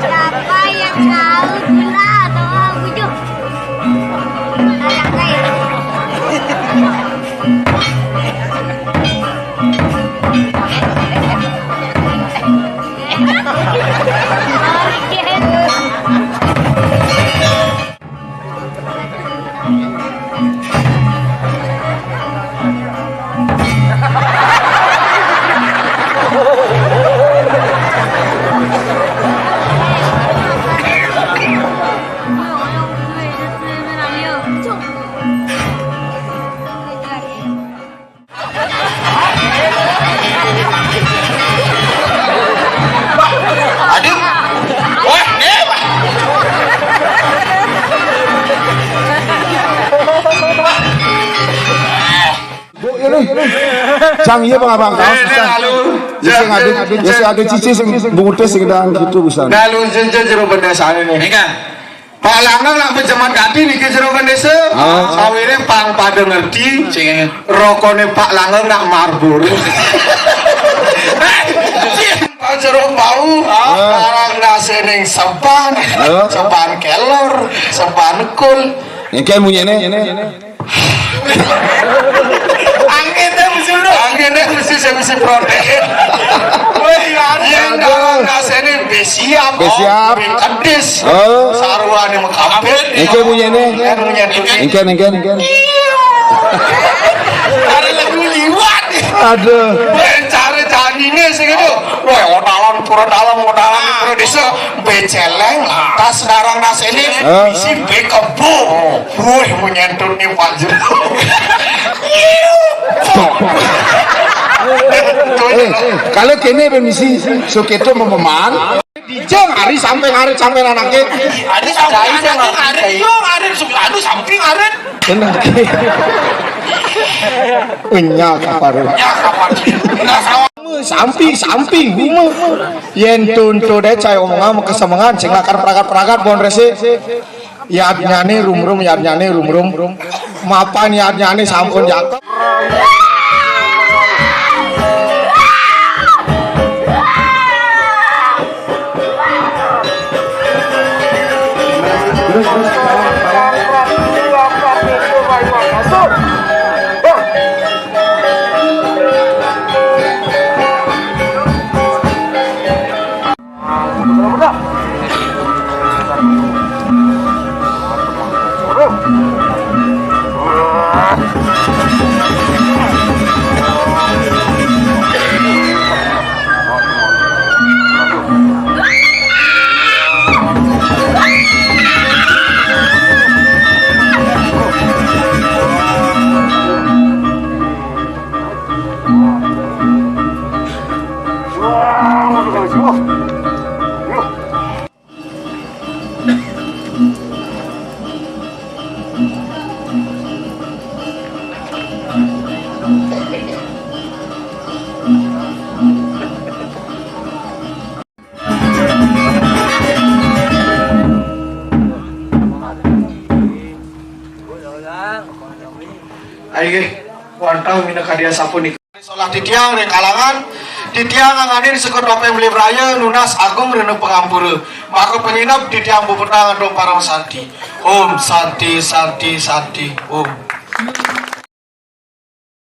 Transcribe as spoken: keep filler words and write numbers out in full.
Siapa yang tahu gula atau bujuk? Aduh. Wah, nih, Pak. Bu, ini. Cang, iya, Bang, Abang. Kaos bisa. Lalu, ya, sing ada, ya, sing ada cici sing bunguté sing ndang gitu bisa. Lalu, sing jero bendesane nih. Pak Langgeng nak pejabat dadi niki jero bendesa. Ah. Sawire pang pada ngerti. Sing. Rokone Pak Langgeng nak Marlboro. Pak Jero bau, ah, sekarang nasi ning seban, ah, seban kelor, seban kul. Engke munyine. Angin deh mesti udah. Angin deh mesti saya mesti protein. Woi, yang dalam nasi ini besiap. Besiap. Kedis. Oh. Sarwane mengkapit. Engke munyine. Engke, engke, engke. Ada lagu liwat. Aduh. Bencana janine sing itu. Wah, odalan pura dalam, odalan pura desa, beceleng, tas darang nasi ini, hah? Isi bekebo. Woi, menyentut nih Pak Jero. Eh, eh, kalau kene permisi, so keto mememan. Dijeng hari sampai ngarit sampai anaknya. Ada sampai anaknya ngarit, yo ngarit, aduh samping ngarit. Enak. Enya kapar. Ya kapar. Sampi, sampi, guma. Yen tuntu deh cai omongan mau kesemengan, sing lakar pragat-pragat bon rese. Yadnyane rumrum, yadnyane rumrum. Mapan yadnyane sampun jatuh. Ayo, wantah mina karya sapunika. Solah titiang ring kalangan, titiang nganganin seka topeng beli raya nunas agung rena pangampura. Maka penyinep titiang bubetang antuk parama santi. Om Santi, Santi, Santi, Om.